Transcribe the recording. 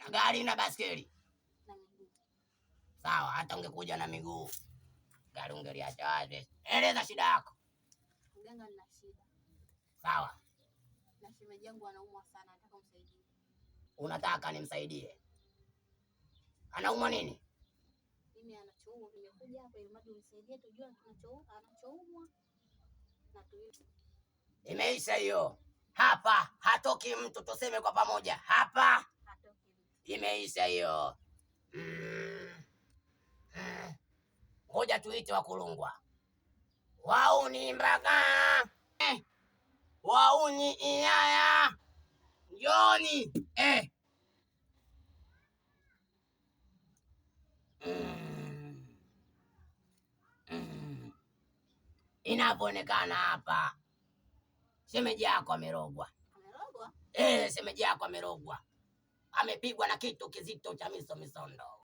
Na gari na baskeli? Na miguu. Sawa, hata ungekuja na miguu gari ungeliacha wazi. Eleza shida yako. Mganga, nina shida. Sawa. Na shemeji yangu anaumwa sana, nataka umsaidie. Unataka nimsaidie? Anaumwa nini? Mimi anachoumwa, nimekuja hapa ili mradi unisaidie tujue anachoumwa na tu Imeisha hiyo. Hapa hatoki mtu, tuseme kwa pamoja, hapa hatoki mtu. Imeisha hiyo. Ngoja tuite wakulungwa. Wauni mbaga wauni iyaya, njoni eh. Inavyoonekana hapa shemeji yako amerogwa. Amerogwa? Eh, shemeji yako amerogwa, amepigwa na kitu kizito cha miso misondo.